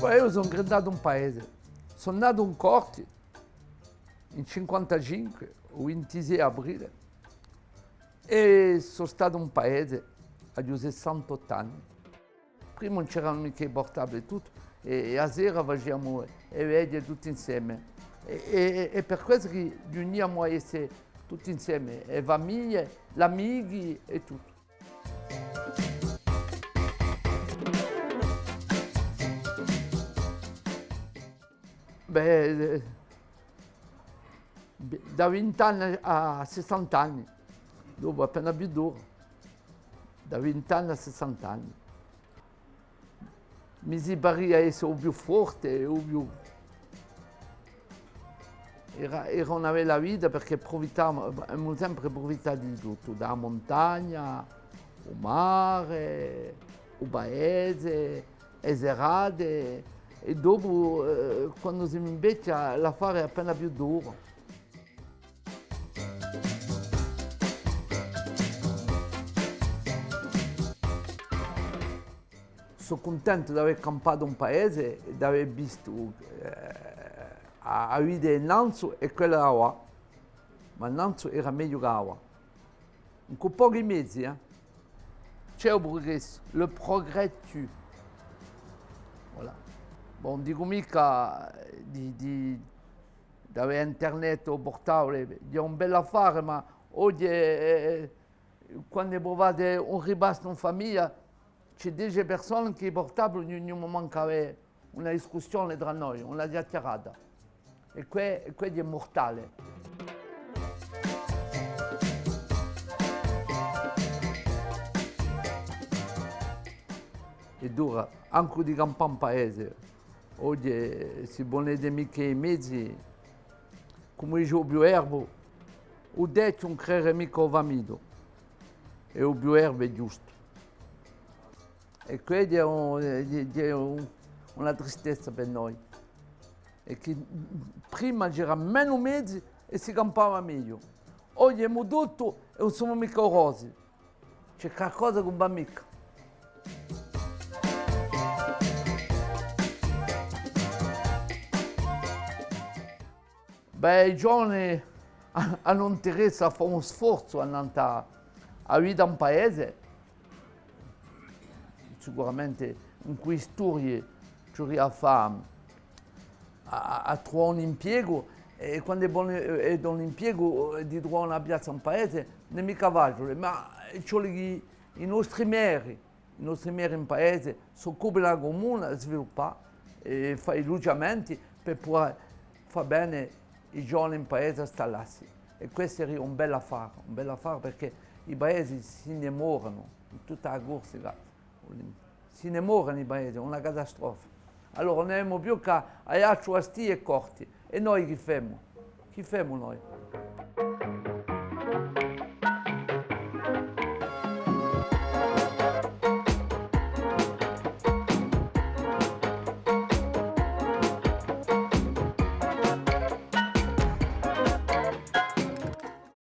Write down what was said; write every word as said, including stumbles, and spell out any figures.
Poi eiu sò ingrandatu in paese. Sò natu in Corti in cinquantacinque, u vintisei aprile, è sò statu in paese, aghju sessantottu anni. Prima ùn c'eranu micca i portabili è tuttu, è, è a sera faciamu e veghje tutti inseme. È, è, è per questu chì riuniamu à esse tutti inseme, e famiglie, l'amichi è tuttu. Bè, eh, da vint'anni à sessant'anni, dopu appena più duru, da vint'anni à sessant'anni. Mi si paria esse u più forte, u più, era, era una bella vita perchè prufittavamu, emu sempre prufittatu di tuttu, da a muntagna, u mare, u paese, e serate, è dopu, eh, quandu si invechja, l'affare hè appena più duru. Sò cuntentu d'avè campatu in paese è d'avè vistu, eh, a, a vita innanzu è quella d'avà. Ma innanzu era megliu chè avà. Cù pochi mezi, eh. C'hè u prugressu, le progrès tue. Voilà. Bon, dicu micca di, di, d'avè internet o purtabile, hè un bell'affare, ma oghje, eh, eh, quandu pruvate un ripastu in famiglia, ci hè dece persone chì u purtabile, ùn, ùn manca avè una discussione trà noi, una chjachjarata. È què, è què hè murtale. Hè dura, ancu di campà in paese. Oghje, s'è vo ùn avete micca i mezi, cum'è dice u pruverbiu, u techju ùn crede micca à u famitu. È u pruverbiu hè ghjustu. È què hè un, hè, hè un, una tristezza per noi. Hè chì prima c'era menu mezi è si campava megliu. Oghje emu tuttu è ùn simu micca urosi. Ci hè qualcosa chì ùn và micca. Bè, i ghjovani anu interessu à fà un sforzu annant'à a vita in paese. Sicuramente incù i studii ci vurria à fà, à, à, à truvà un impiegu, è quandu hè bonu, eh, eh, un impiegu, eh, di truvà una piazza in paese, ùn hè micca faciule, ma ci vole chì i nostri meri, i nostri meri in paese s'occupinu di a cumuna, sviluppà è fà i lugiamenti per pudè fà vene i ghjovani in paese à stallassi. È questu seria un bell'affare, un bell'affare perchè i paesi si ne morenu, in tutta a Corsica, si ne morenu i paesi, una catastrofa. Allora ùn avemu più chè Aiacciu, Bastia è Corti. È noi chì femu? Chì femu noi?